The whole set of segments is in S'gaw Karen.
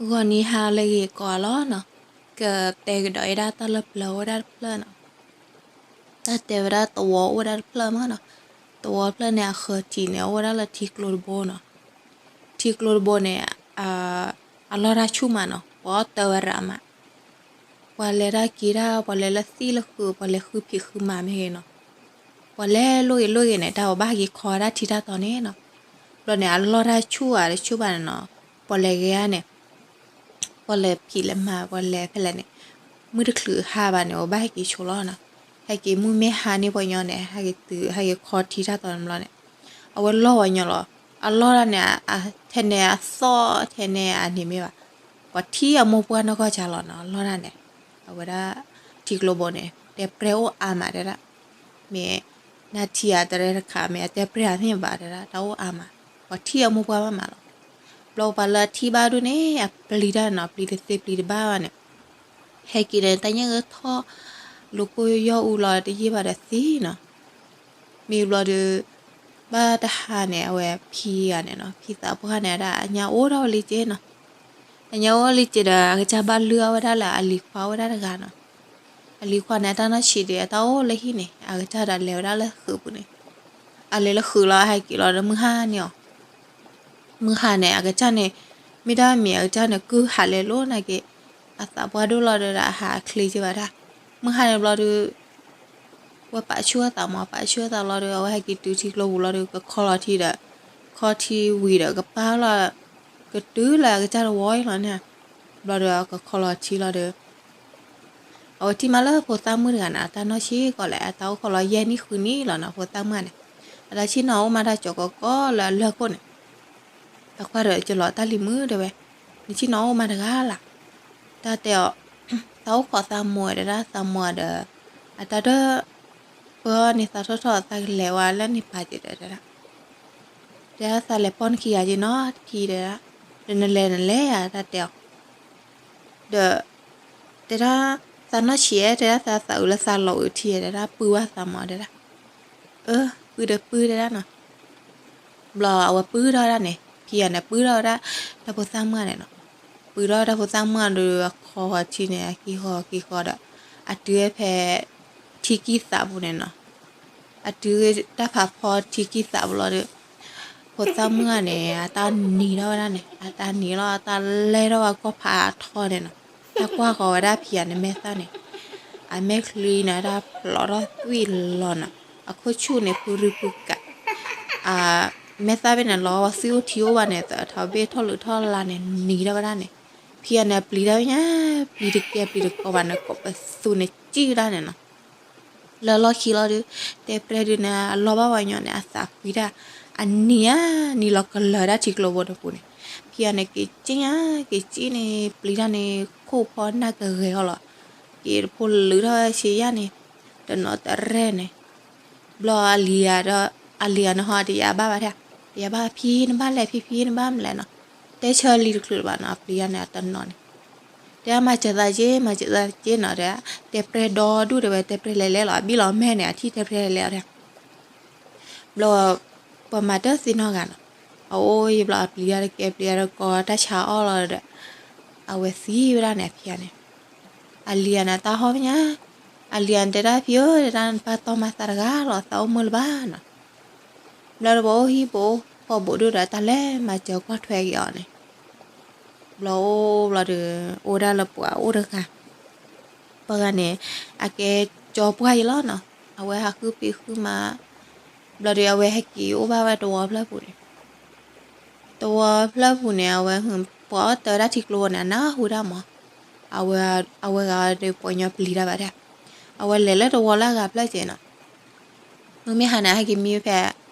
ဂီၤနံၤဟါလၢအဂ့ၤကိးဂၤလီၤနီၤ, ကတဲကဒီးဝဲဒၣ်တၢ်လၢပျၢၤအိၣ်ဝဲဒၣ်တဖျၢၣ်နီၤ, တၢ်တဲဝဲဒၣ်သဝီအိၣ်ဝဲဒၣ်တဖျၢၣ်မးနီၤ, သဝီတဖျၢၣ်န့ၣ် အဃၢၤထံးန့ၣ် အိၣ်ဝဲဒၣ်လၢထံကျိတဘိနီၤ, ထံကျိတဘိန့ၣ် အလီၢ်တၢ်ဆူၣ်မးနီၤ, ပှၤအီၣ်တၢ်ဝဲရးမး, ပှၤလဲၤတၢ်က့ၤတၢ် ပှၤလဲၤလၢသံၣ်လၢဃုာ် ပှၤလဲၤဃုဖံးဃုမၤမ့ၢ်ဂ့ၤနီၤ, ပှၤလဲၤလိၣ်ဂ့ၤလိၣ်ဂ့ၤန့ၣ် တၢ်အီၤဘၣ်ဟဲက့ၤခီဝဲဒၣ်ထံတၢ်တီၤန့ၣ်နီၤ, ဘျီန့ၣ် အလီၢ်တၢ်ဆူၣ်ဧါတဆူၣ်ဘၣ်န့ၣ်နီၤ, ပှၤလဲၤဂဲၤဧါန့ၣ် ပှၤလဲၤဖံးလဲၤမၤ ပှၤလဲၤဖဲလဲၣ်န့ၣ်, မုၢ်တချုးဟါဘၣ်န့ၣ် အီၤဘၣ်ဟဲက့ၤဆိလီၤနီၤ, ဟဲက့ၤမုၢ်မ့ၢ်ဟါန့ၢ်ပှၤညီန့ၣ် ဟဲက့ၤတုၤ ဟဲက့ၤခီထံတၢ်တီၤန့ၣ်ဘျီန့ၣ်, အဝဲလီၢ်ပှၤညီလီၤ, အလီၢ်တၢ်န့ၣ် ထဲန့ၣ်အသီၣ်ထဲန့ၣ်အန့ၣ်မ့ၢ်ဘၣ်, ပှၤထံၣ်အမိၢ်ပှၢ်နီၢ်ကီၢ်ကၢ်လီၤနီၤ, အလီၢ်တၢ်န့ၣ်, အဝဲဒၣ် ထံကျိဘိန့ၣ် တဲပြဲၢ်အိၣ်အါမးတဲဒၣ်, မ့ၢ် နၢ်ထံၣ်အတရဲတခါ မ့ၢ်အတဲပြဲၢ်အသ့ၣ်ဘၣ်တဲဒၣ် တၢ်အိၣ်အါမး, ပှၤထံၣ်အမိၢ်ပှၢ်ဘၣ်မးလီၤ, ဘျီပှၤလၢအထံၣ်ဘၣ်ဒိၣ်န့ၣ် အပျံၤတသ့ပျံၤတဘၣ်ဘၣ်န့ၣ်, ဟဲက့ၤန့ၣ် တၢ်ညၣ်ဂၢၢ်ထီၣ် လိၤကိၢ်ယီၢ်အူလီၤတယံာ်ဘၣ်ဒီးသံနီၤ, မ့ၢ်ဘျီဒီး ဘၣ်တဟါန့ၣ် အဝဲဖံဂၤန့ၣ်နီၤ ဖံသးပှၢ်န့ၣ်ဒၣ် အညါအိၣ်ထီၣ်ဝဲလံက့နီၤ, အညါအိၣ်လံက့ဒီး အကစၢ်ဘၣ်လုၢ်အီၣ်ဝဲဒၣ်လၢအလံၤခွါအိၣ်ဝဲဒၣ်တဂၤနီၤ, အလံၤခွါန့ၣ် အတၢ်နီၢ်ဆံးဒီး အတၢ်အိၣ်လၢဟံၣ်န့ၣ် အကစၢ်ဒီးလဲၤဝဲဒၣ်လၢဃုာ်ပူၤန့ၣ်, အလဲၤလၢဃုာ်လီၤ ဟဲက့ၤလီၤဒီးမုၢ်ဟါန့ၢ်အီၤ မုၢ်ဟါန့ၣ် အကစၢ်န့ၣ် မ့ၢ်တၢ်မံၤအကစၢ်န့ၣ် ကုၢ်ဟးလဲၤလိာ်နာ်က့, အသးပှၢ်ဒိၣ်လီၤဒီး အဟးချ့က့ဘၣ်တၢ်, မုၢ်ဟါန့ၣ်ဘျီဒီး ဝဲပာ်ဆူၣ်အသးမး ပာ်ဆူၣ်အသးလီၤဒီး အဝဲဟဲက့ၤတုၤထံကျိပူၤလီၤဒီး ကခီလီၤထံဒီး ခီထံဝံၤဒီး ကပာ်လီၤ ကတုၤလၢအကစၢ်တဝီအံၤလီၤန့ၣ်, ဘျီဒီးကခီလီၤထံလီၤဒီး အဝဲထံၣ်မးလၢဖိသၣ်မုၣ်တဂၤန့ၣ် အတၢ်နီၢ်ဆံးကီးလဲၣ် အတၢ်အိၣ်ခိးလီၤယဲၢ်နံၣ်ဃုနံၣ်လီၤနီၤ ဖိသၣ်မုၣ်န့ၣ်, အတၢ်ဆ့ၣ်နီၤအိၣ်မးတၢ်ကၠီၤကီကီလၢအလၢၢ်ခိၣ်န့ၣ်, အကွၢ်ဒီးကလီၤတၢ်လံၤမုၣ်တဲဝဲ, နဆ့ၣ်နီၤအိၣ်မးတဂၤလၢ်, တၢ်တဲအီၤ, သးအိၣ်ခိးသးမိၢ်တဲဒၣ် သးမိၢ်ဒီး အတၢ်ဒၢၣ် ပၢန့ၣ်သးထီၣ်ထီၣ်သးကလဲၤဝဲလၢန့ၣ်ပာ်က့ၤဒီးတဲဒၣ်, တဲဒၣ်သးလဲၤပိာ်နခံဂၤက့နီၤတခံတဲဒၣ်, ဒီးနလဲၤနလဲၤဧါတၢ်တဲအီၤ ဒီး တဲဒၣ် သးနီၢ်ဆံးဧါ တဲဒၣ်သးသးအုးလၢသးလီၤအုးထံတဲဒၣ် ပုၢ်ဝဲသးမီၤတဲဒၣ်, အၢ ပုၢ်ဒီးပုၢ်တဲဒၣ်နီၤ, ဘျီအဝဲပုၢ်ထီၣ်ဝဲဒၣ်န့ၣ် ဖံဂၤန့ၣ် ပုၢ်ထီၣ်ဝဲဒၣ် တၢ်ဖိသၣ်မုၣ်န့ၣ်နီၤ, ပုၢ်ထီၣ်တၢ်ဖိသၣ်မုၣ်ဒီး အခီဃီၤထံန့ၣ် အက့ၤဃီၤက့ၤဃီၤဒီး အတုၤဝဲဖဲ ထံကံၢ်သးပူၤန့ၣ်နီၤ အတုၤတၢ်ဖးဖီထံကံၢ်သးပူၤလီၤဒီး ဖိသၣ်မုၣ်ဂၤန့ၣ် အတၢ်နံၤထီၣ်ဝဲဒၣ်န့ၣ် အတၢ်နံၤလီၤ အတၢ်လဲၢ်ထီၣ်ဝဲကီၢ်ဖးထီန့ၣ်နီၤ, တၢ်ကွၢ်ဃီၤဝဲဒၣ်ဖံဂၤန့ၣ်မဲာ်သၣ်န့ၣ်, အမဲာ်ချံန့ၣ် တၢ်ဖျိးထီၣ်သွံၣ်လီၤနီၤ, အခိၣ်ဆူၣ်န့ၣ် ဖုရူဖုကး မဲာ်သၣ်ဘ့ၣ်န့ၣ် လီၤဝဲသွံၣ်အိၣ်ထံအိၣ်ဘၣ်န့ၣ် သးထီၣ်ဘ့ၣ်ထီၣ်လုးထီၣ်လါန့ၣ် နံၤထီၣ်ဝဲဒၣ်န့ၣ်, ဖံဂၤန့ၣ် ပျံၤတၢ်ညါ ပျံၤတကဲပျံၤတကိးဘၣ်န့ၣ် ကိးပသူန့ၣ်စံၣ်ဝဲဒၣ်န့ၣ်နီၤ လၢလီၢ်ခံလီၤဒီး တဲပြဲၢ်ဒုးန့ၣ် အလီၢ်ဘၣ်ဝဲညီန့ၣ် အသးကွံတၢ် အနံၤဧါ နံၤလီၤကလၢၤဒၣ်ထံကျိဘိတပူၤန့ၣ်, ဖံဂၤန့ၣ် က့ၤစံၣ်ညါ က့ၤစံၣ်န့ၣ် ပျံၤတၢ်န့ၣ် ခိၣ်ဖီနၢ်ကဂဲၤအီၤလီၤ, က့ၤတဖိလၢထီၣ်ဆံးယၣ်န့ၣ်, တနီၤတရဲၣ်န့ၣ်, ဘျီအလံၤဂၤဒီး အလံၤဂၤန့ၣ်ဟီ တယၤဘၣ်ဘၣ်ထဲ, တယၤဘၣ်ဖံနဘၣ်လဲၤဖံဖံနဘၣ်မလဲၣ်နီၤ, တဲဆၢလံတချုးလၢၤဘၣ်နီၤ ပျံၤတၢ်န့ၣ် အတနီၤန့ၣ် တဲမၤစၢၤသးက့ မၤစၢၤသးက့နီၤ တဲ, တဲပြဲၢ်ဒီဒူၣ်တဲဝဲ တဲပြဲၢ်လဲၤလဲၤလီၤ အဘံၣ်လီၤမဲာ်န့ၣ် အထံၣ်တဲပြဲၢ်လဲၤလဲၤအီၤတဲ, ဘျီ ပှၤမၤတၢ်သ့ၣ်နီၣ်ဂၤနီၤ, အအိၣ်ယဘျီအပျံၤတၢ်တကဲပျံၤတၢ်တကီတၢ်ဆါအီၣ်လီၤဒီး, အဝဲသံဝဲဒၣ်န့ၣ် အဖံဂၤန့ၣ်, အလံၤဂၤန့ၣ် တၢ်ဟီၣ်ဖဲညါ, အလံၤဂၤန့ၣ် တဲဒၣ်ဖံဧၢ တဲဒၣ်နပၢ်တီမၤသးတဂၤလီၤ သးအိၣ်မုာ်လၢၤဘၣ်နီၤ, ဘျီဒီးပှၤအိၣ်ဟံၣ်ပအိၣ်ဖီဘိးဒိၣ်ဒီး တၢ်လဲၤမၤစၢၤကွၢ်ထွဲက့ၤအီၤန့ၣ် ဘျီအိၣ်ဘျီဒီး အိၣ်ဒၣ်လၢပှၤအိၣ်တဂၤ, ပှၤဂၤန့ၣ် အကဲကၠီပှၢ်ယံၤလီၤနီၤ, အဝဲဟးဃုဖံးဃုမၤ, ဘျီဒီး အဝဲဟဲက့ၤအိၣ်ဘၣ်ဝဲတဝီဖျၢၣ်ပူၤန့ၣ်, တဝီဖျၢၣ်ပူၤန့ၣ် အဝဲပှၤအီၣ်တၢ်ဝဲဒၣ်ထံကျိဝဲန့ၣ် အနၢ်ဟူဒၣ်မး, အဝဲဂၤဒီးပှၤညီပျံၤတၢ်ဘၣ်ဒၣ်, အဝဲလဲၤလၢတဝီလၢအဂၤဖျၢၣ်က့နီၤ မုၢ်မ့ၢ်ဟါန့ၣ် ဟဲက့ၤမံဖဲ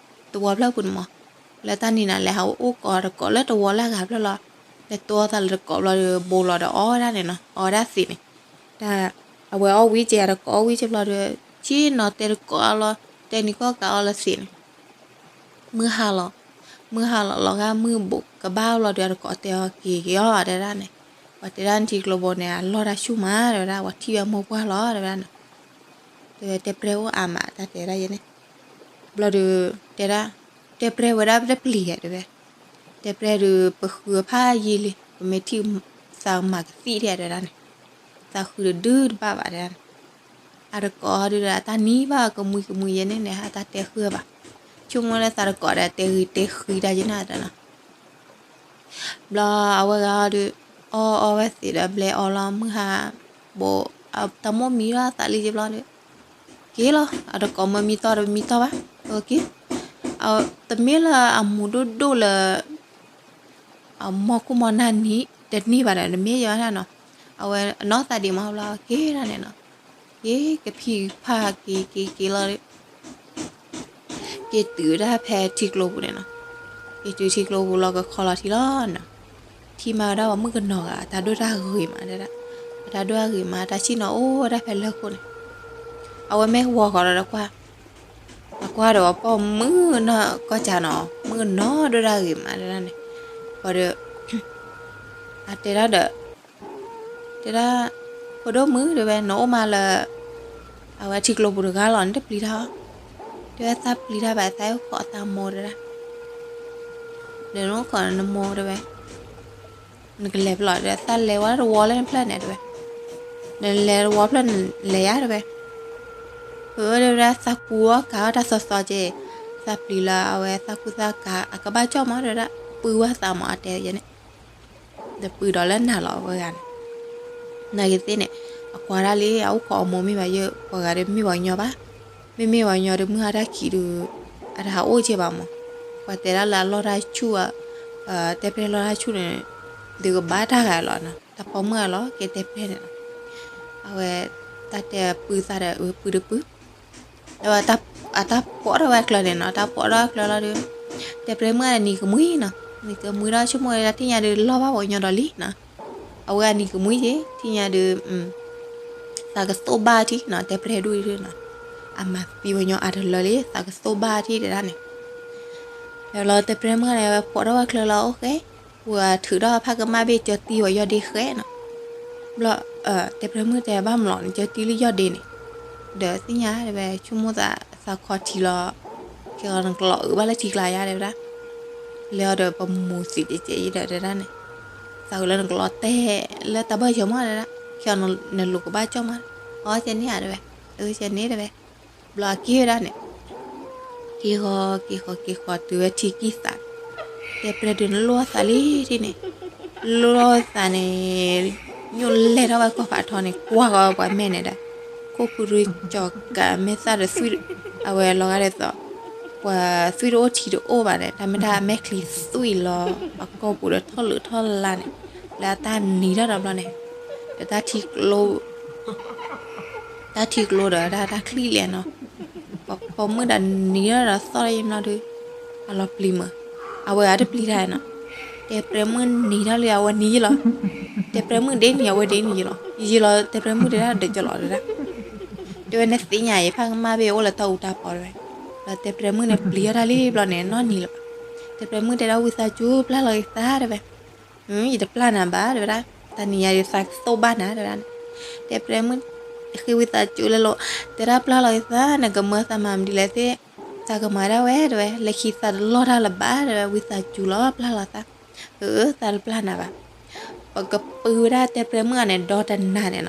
တဝီဖျၢၣ်ပူၤန့ၣ်မး, လၢတၢ်နံၤန့ၣ် လဲၤဟးအိၣ်ကိးတကိးလၢတဝီလၢအဂၤဖျၢၣ်လီၤ, လဲၤတိသးလၢတကိးဘျီဒီး ဘိးလီၤဒီးအီၣ်ဝဲဒၣ်န့ၣ်နီၤ, အီၣ်ဝဲဒၣ်သ့းန့ၣ်, တၢ် အဝဲအီၣ်ဝံၤက့ၤ အတကိးအီၣ်ဝံၤက့ၤဘျီဒီး ဆ့ၣ်နီၤတဲတကိးအီၤလီၤ, တဲနံၤကီၢ်ကးအီၤလၢသ့းန့ၣ်, မုၢ်ဟါလီၤ, မုၢ်ဟါလီၤလီၤဂာ်မုၢ်ဘူးကဘၣ်ဘျီဒီး အတကိးတဲအီၤက့ၤက့ၤအီၤတဲဒၣ်န့ၣ်, ပှၤတဲဒၣ်ထံကျိဘိန့ၣ် အလီၢ်တၢ်ဆူၣ်မးတဲဝဲဒၣ် ပှၤထံၣ်ဝဲမိၢ်ပှၢ်လီၤတဲဝဲဒၣ်န့ၣ် တဲဝဲတဲပြဲၢ်အိၣ်အါမး တၢ်တဲဒၣ်ယဲန့ၣ်, ဘျီဒီး တဲဒၣ်, တဲပြဲၢ်ဝဲဒၣ်ပတပျံၤဧါတဲဝဲ, တဲပြဲၢ်ဒီး ပဃုအဖးယံာ်လံ ပမ့ၢ်ထံၣ် သးမၤကသံၣ်ထဲတဲဒၣ်န့ၣ်, သးဃုတဒုတဘၣ်ဘၣ်တဲဒၣ်န့ၣ်, အတကိးဒုဒီး အတၢ်နံၤဘၣ်ကမှံကမှံယဲန့ၣ်န့ၣ် အတၢ်တဲဃုဘၣ်, ဆိကမိၣ်လၢသးတကိးဒီးတဲဂ့ၤတဲဃံတၢ်ယဲန့ၣ်တဲနီၤ. ဘျီအဝဲဂၤဒီး အီအီဝဲသ့ၣ်ဒီးဘျဲအီလီၤမုၢ်ဟါ, ဘိး, တၢ်မိၣ်မံဒီးသးလံက့ဘျီဒီး က့ၤလီၤ, အတကိးမၢမံတီဒီးမံတီဘၣ်, က့ၤ, တမ့ၢ်လၢအမူၤဒိၣ်ဒိၣ်လၢ အမီၢ်ခိၣ်မီၢ်နၢ်နံၤတန့ၢ်ဘၣ်ဒီး တမ့ၢ်ယဲဒၣ်နီၤ, အဝဲအနီၢ်သးဒံးမးဘျီ က့ၤဒၣ်န့ၣ်နီၤ, က့ၤကဖံးဖးက့ၤက့ၤက့ၤလီၤဒီး က့ၤတုၤဝဲဒၣ်ဖဲထံကျိပူၤန့ၣ်နီၤ, က့ၤတုၤထံကျိပူၤလီၤကခီလီၤထံလီၤနီၤ, ထံမၤဝဲဒၣ်ပှၤမုၣ်ကနီၤဂၤ အတၢ်ဒိၣ်တၢ်ဂ့ၤမးတဲဒၣ်, အတၢ်ဒိၣ်တၢ်ဂ့ၤမး တၢ်ဆ့ၣ်နီၤအိၣ်ဝဲဒၣ်ဖဲလၢၢ်ခိၣ်န့ၣ်, အဝဲမ့ၢ်ဝီၤဃီၤဒီးကွၢ်, အကွၢ်ဒီးပှၤပိာ်မုၣ်နီၢ်ကီၢ်စဲၤနီၤ မုၣ်ကနီၤဒိၣ်တၢ်ဂ့ၤမးတဲဒၣ်န့ၣ်, ဘၣ်ဒီး အတဲဒၣ်ဒီး တဲဒၣ်, ဖိဒိၣ်မုၣ်တဲဝဲ နအိၣ်မးလၢ အဝဲထံကျိပူၤတဂၤလီၤ နတပျံၤတၢ်အီၤ, တဲဝဲသးပျံၤတၢ်ဘၣ် သးအိၣ်ခိးအသးမိၢ်တဲဒၣ်, ဒီးနအိၣ်ခိးနမိၢ်တဲဝဲ, နကလဲၤဖဲလဲၣ်ဒီး သးလဲၤဝဲတဝီလၢနဖျၢၣ်န့ၣ်တဲဝဲ, နလဲၤတဝီဖျၢၣ်နလဲၤယါတဲဝဲ, တဲဝဲဒၣ်သးကူအီၣ်ကၤအီၣ်တၢ်သီသီက့ၤ, သးပျံၤလၢအဝဲသးကူသးကၤ အကဘၣ်ကၠီၣ်မးတဲဝဲဒၣ် ပုၢ်ဝဲသးမးအတဲယဲန့ၣ် ဒီးပှ့ၤဒီးလၢနၤလီၤအဝဲဂၤန့ၣ်, နာ်က့သ့ၣ်န့ၣ်, အကွၢ်ဒၣ်လံ အအိၣ်ခိးအမိၢ်မ့ၢ်ဘၣ်ယဲ ပှၤဂၤဒီးမ့ၢ်ပှၤကညီဘၣ်, မ့မ့ၢ်ပှၤကညီဒီးမုၢ်ဟါတၢ်ခံးဒီး အတဟးအိၣ်က့ၤဘၣ်မး, ပှၤတဲဒၣ်လၢအလီၢ်တၢ်ဆူၣ်, တဲပျဲလီၢ်တၢ်ဆူၣ်န့ၣ်, ဒုးကဘၣ်တၢ်ဂၤလီၤနီၤ တၢ်ပိာ်မုၣ်ဂၤလီၤ ကဲတဲပျဲန့ၣ်လီၤ, အဝဲ တၢ်တဲပုၢ်သးဒီးပုၢ်တပုၢ် ဒီးအတၢ်ပိာ်ထီၣ်ဝဲအချၢန့ၣ်နီၤ တၢ်ပိာ်ထီၣ်အချၢလီၤဒီး, တဲပျဲမုၣ်န့ၣ်နံၤကမှံနီၤ, နံၤကမှံဒီးဆိကမိၣ်ဝဲဒၣ်ထံၣ်ညါဒီးလီၢ်ဘၣ်ပှၤကညီဒီးလံနီၤ, အဝဲအနံၤကမှံက့ၤ ထံၣ်ညါဒီး, သးကသိၣ်ဘၣ်ထံနီၤ တဲပျဲဒူၣ်နီၤ, အမၤသံပှၤကညီအါတလၢလံ သးကသိၣ်ဘၣ်ထံတဲဒၣ်န့ၣ်, ဒီးလီၤတဲပျဲမုၣ်န့ၣ် ဝဲပိာ်ထီၣ်ဝဲချၢလီၤအိၣ်ဃဲ, ဝဲထုးထီၣ်ဖးကမၣ်ဘ့ၣ်ကၠီတံၢ်ဝဲယီၢ်ဒ့ဃဲနီၤ ဘျီ, တဲပျဲမုၣ်တဲဘၣ်မလီၤန့ၣ် ကၠီတံၢ်လၢယီၢ်ဒ့န့ၣ်, ဒီးသ့ၣ်ညါတဲဝဲ ဆိကမိၣ်သး သးခီထံလီၤ, ခဲအံၤနကလီၤအုးဘၣ်လၢထံကျါယါတဲဝဲဒၣ်, လဲၤအီၤဒီးပမူၤသံးကဲးကဲးအံၤဒီးတဲဒၣ်န့ၣ်, သးအုးလၢနကလီၤတဲာ်လၢတၢ်ဘၢၣ်စၢၤမးတဲဒၣ်, ခဲအံၤနလိၤကဘၣ်ကၠီၣ်မး, အီကဲန့ၣ်ဧါတဲဝဲ, အၢကဲန့ၣ်တဲဝဲ, ဘျီအက့ၢ်ဝဲဒၣ်န့ၣ် က့ၤဃီက့ၤဃီက့ၤဃီတုၤဝဲထံကံၢ်သး, တဲပျဲဒုးနလိၣ်အသးလံထံန့ၣ်, လိၣ်အသးန့ၣ်, ညိၣ်လဲၢ်ထီၣ်ဝဲကီၢ်ဖးထီန့ၣ် ကွၢ်ဃီပှၤမဲာ်န့ၣ်ဒီး, ခိၣ်ဖုရံကၠီၤကးမဲာ်သၣ်ဒီးသွံၣ်, အဝဲလီၤဂာ်ဒ်သိး, ပှၤသွံၣ်တအိၣ်ထံတအိၣ်ဘၣ်န့ၣ် တၢ်မ့ၢ်တၢ်အမဲာ်ချံသွံၣ်လီၤ, အကိာ်ပူၤဒီးထီၣ်လုးထီၣ်လါန့ၣ်, လၢအတၢ်နံၤထီၣ်ဒီးဘျီန့ၣ်, ဒီးတၢ်ထံကျိ တၢ်ထံကျိဒီးတၢ်ချံၣ်လဲၣ်နီၤ, ပိာ်မုၣ်ဒီးနံၤထီၣ်ဒီးသီၣ်လၢယမျီဒုး, အလီၤပျံၤမး, အဝဲအတပျံၤတၢ်နီၤ, တဲပျဲမုၣ်နံၤထီၣ်လံအဝဲနံၤယံလီၤ, တဲပျဲမုၣ်ဒ့နံၤအဝဲဒ့နံၤယံလီၤ, ယံလီၤတဲပျဲမုၣ်တဲဒၣ်ဒီးယလီၤတဲဒၣ်, တဲဝဲနသ့ၣ်ညါအံၤဖးကမၣ်ဘ့ၣ်အိၣ်လၢတၢ်အူတၢ်ပီတဲဝဲ, ဒီးတဲပျဲမုၣ်န့ၣ်ပျံၤအီၣ်တၢ်လံဘျီန့ၣ် နီၢ်နံၤလၢၤဘၣ်, တဲပျဲမုၣ်တဲဒၣ်ဝံသးစူၤပျၢ်လီၤက့ၤသးတဲဝဲ ယတပျၢ်နၤဘၣ်တဲဝဲဒၣ်, တနံၤညါဒ်သးကသိၣ်ဘၣ်နၤတဲဝဲဒၣ်န့ၣ်, တဲပျဲမုၣ်, ဃ့ဝံသးစူၤလဲၣ်လိၤ, တဲဒၣ်ပျၢ်လီၤက့ၤသး နကမၢသးမၤမနုၤလဲၣ်သ့ၣ်, သးကမၤဒၣ်ဝဲတဲဝဲ လၢခံသးတလီၢ်တၢ်လၢၤဘၣ်တဲဝဲ ဝံသးစူၤလီၤပျၢ်လီၤသး, အၢ သးတပျၢ်နၤဘၣ်, ပကပုၢ်ဝဲဒၣ်တဲပျဲမုၣ်အန့ၣ်ဒီတနၤန့ၣ်နီၤ,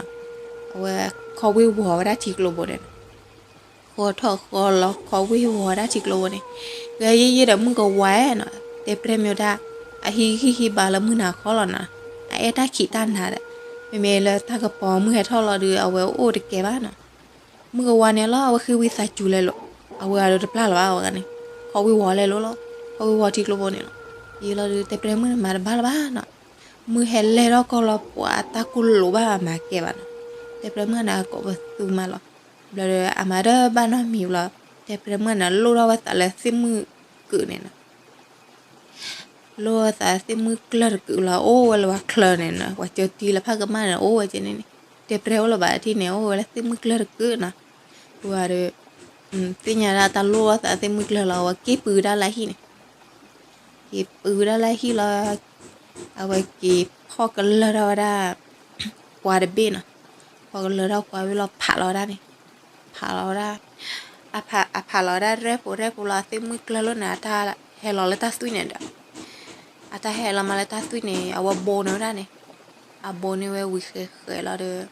အဝဲခီဝ့ၤဝီၤဝဲဒၣ်ထံကျိဘိန့ၣ် ဃီထီၣ်ဃီလီၤခီဝ့ၤဝီၤဝဲဒၣ်ထံကျိဘိန့ၣ်, ဂဲၤယံာ်ယံာ်ဒီးမုၢ်ကဝါနီၤ, တဲပျဲမုၣ်ဒၣ်, အဟံးဂံၢ်ဟံးဘါလၢမုၢ်နၤခီလီၤနီၤ, အအဲၣ်တၢ်ခံးတၢ်နၤဒီး, မ့မ့ၢ်လၢတၢ်ကပီၤမုၢ်ဟဲထီၣ်လီၤဒီး အဝဲအိၣ်တကဲဘၣ်နီၤ, မုၢ်ကဝါန့ၣ်လီၤ အဝဲဃ့ဝံသးစူၤလဲၣ်လိၤ, အဝဲအဒိးတပျၢ်လၢၤဘၣ်ဝဲဂၤန့ၣ်, ခီဝ့ၤဝီၤလဲၣ်လိၤလီၤ, ခီဝ့ၤဝီၤထံကျိဘိန့ၣ်လီၤ, ယံာ်လီၤဒီး တဲပျဲမုၣ်န့ၣ်မၤတဘၣ်လၢၤဘၣ်နီၤ, မုၢ်ဟဲလဲၣ်ထီၣ်ကီၢ်လီၤပှၤတၢ်ကူၣ်လိာ်ဘၣ်မၤကဲဘၣ်နီၤ, တဲပျဲမုၣ်န့ၣ်အကိးပသူမးလီၤ, ဘျီဒီးအမၤတဘၣ်နီတမံၤဘျီ, တဲပျဲမုၣ်န့ၣ်လိၣ်ထီၣ်ဝဲသးလၢသ့ၣ်မုၣ်ကုာ်န့ၣ်နီၤ လိၣ်ဝဲသးသ့ၣ်မုၣ်ကျၢၢ်တကုာ်လီၤ အိၣ်ဝဲလၢပှၤချၢန့ၣ်နီၤ ပှၤကၢတံၢ်လၢဖးကမၣ်န့ၣ် အိၣ်ဝဲကဲန့ၣ်န့ၣ်, တဲပျဲအိၣ်လၢၤဘၣ်တထံၣ်န့ၣ် အိၣ်ဝဲလၢသ့ၣ်မုၣ်ကျၢၢ်တကုာ်နီၤ, ပှၤဒီး, သ့ၣ်ညါဒၣ်တၢ်လိၣ်ဝဲသးသ့ၣ်မုၣ်ကျၢၢ်လီၤ အဝဲက့ၤပုၢ်ဝဲဒၣ်လၢဟံၣ်န့ၣ်, က့ၤပုၢ်ဝဲဒၣ်လၢဟံၣ်လီၤ, အဝဲက့ၤဖီၣ်ကလၢၢ်ထီၣ်ဝဲဒၣ်, ကွၢ်တဘ့ၣ်နီၤ, ဖီၣ်ကလၢၢ်ထီၣ်ကွၢ်ဘ့ၣ်လီၤဖးလီၤဝဲဒၣ်န့ၣ် ဖးလီၤဝဲဒၣ်, အဖးလီၤဝဲဒၣ်ရဲၣ်ဖိရဲၣ်ဖိလီၤ အသ့ၣ်မုၣ်ကျၢၢ်လီၤန့ၣ် အတၢ်ဟဲလီၤလၢတၢ်သွံၣ်န့ၣ်ဒီး, အတၢ်ဟဲလီၤမးလၢတၢ်သွံၣ်န့ၣ် အဝဲဘိန့ၣ်ဝဲဒၣ်န့ၣ်, အဘိန့ၢ်ဝဲဝံၤဃဲးဃဲးလီၤဒီး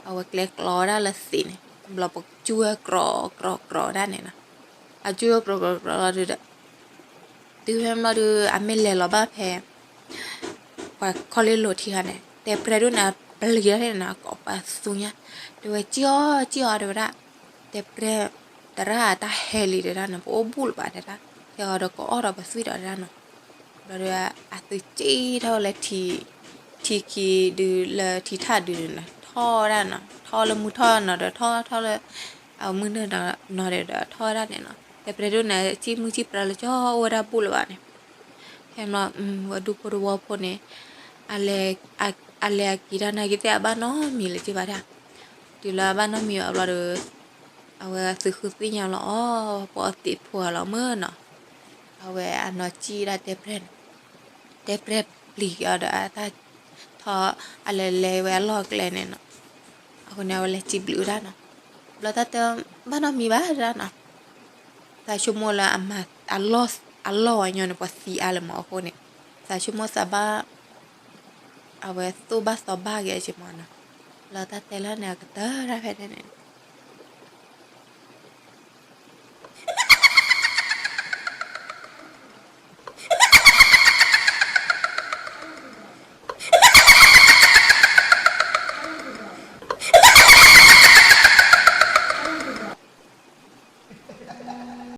အဝဲကျဲကျီဝဲဒၣ်လၢသံးန့ၣ် ဘျီပကစူၢ်ဝဲကြီကြီကြီဒၣ်န့ၣ်နီၤ. အစူၢ်ဝဲကြီကြီကြီလီၤဒီး တုၤဖဲမ့ၢ်လီၤဒီး အမ့ၢ်လဲၤလီၤဘၣ်ဖဲ ပှၤခီလ့လိာ်ထံခါန့ၣ် တဲပြဲဒိၣ်န့ၣ် ပျံၤဒၣ်န့ၣ်နီၤ ကိးပသူညါ တဲဝဲ ကံၣ်အီၣ်ကံၣ်အီၣ်တဲဝဲဒၣ် တဲပြဲ တရၣ်တၢ်ဟဲလံတဲဒၣ်နီၤ ပအိၣ်ဘူးလၢၤဘၣ်တဲဒၣ် ဟဲအီၤဒီးကအီၣ်ဒီးပသွံၣ်ဒီးတဲဒၣ်နီၤ. ဘျီဒီး အသုကံၣ်ထီၣ်ဝဲလၢ ထံခံဒုလၢထံထၣ်ဒုန့ၣ်နီၤ ထီၣ်ဝဲဒၣ်နီၤ ထီၣ်လၢမုၢ်ထီၣ်နီၤဒီးထီၣ်ထီၣ်လၢ အမုၢ်နုာ်နီၤဒီးထီၣ်ဝဲဒၣ်န့ၣ်နီၤ. တဲပြဲဒိၣ်န့ၣ် ကံၣ်မုၢ်ကံၣ်ပြါလၢကၠီအိၣ်ဝဲဒၣ်ဘူးလၢၤဘၣ်န့ၣ် ဖဲမ့ၢ်လီၤ ဝဲဒူဖိတဝီဖိန့ၣ် အလဲၤအက့ၤတၢ်နာ်က့ၤသ့ၣ်အဘၣ်နီတမံၤလၢၤဘၣ်ဒၣ်. တုၤလၢအဘၣ်နီတမံၤဘၣ်ဘျီဒီး အဝဲသုးဃုသ့ၣ်ညါလီၤအီၤ ပအီသံးဖိအလီၤမ့ၢ်နီၤ. အဝဲအနီၢ်ကံၣ်ဒၣ်တဲပြဲန့ၣ် တဲပြဲပျံၤအီၤဒီးအတၢ်ထီၣ် အလဲၤလဲၤဝဲအလီၢ်ကျဲန့ၣ်နီၤ. အဃိန့ၣ် အဝဲလဲၤစံးဘျုးဝဲဒၣ်နီၤ. ဘျီတၢ်တဲ ဘၣ်နီတမံၤဘၣ်ဒၣ်နီၤ. သးဆိကမိၣ်လၢအမၤ အလီၢ်ဝဲညီန့ၣ် ပှၤသံအါလၢၤမးအဃိန့ၣ် သးဆိကမိၣ်သးဘၣ် အဝဲသိၣ်ဘၣ်သီဘၣ်က့ၤအက့ၤမးနီၤ. လီၤတၢ်တဲလၢန့ၣ် အကတၢၢ်တၢ်ဖဲန့ၣ်န့ၣ်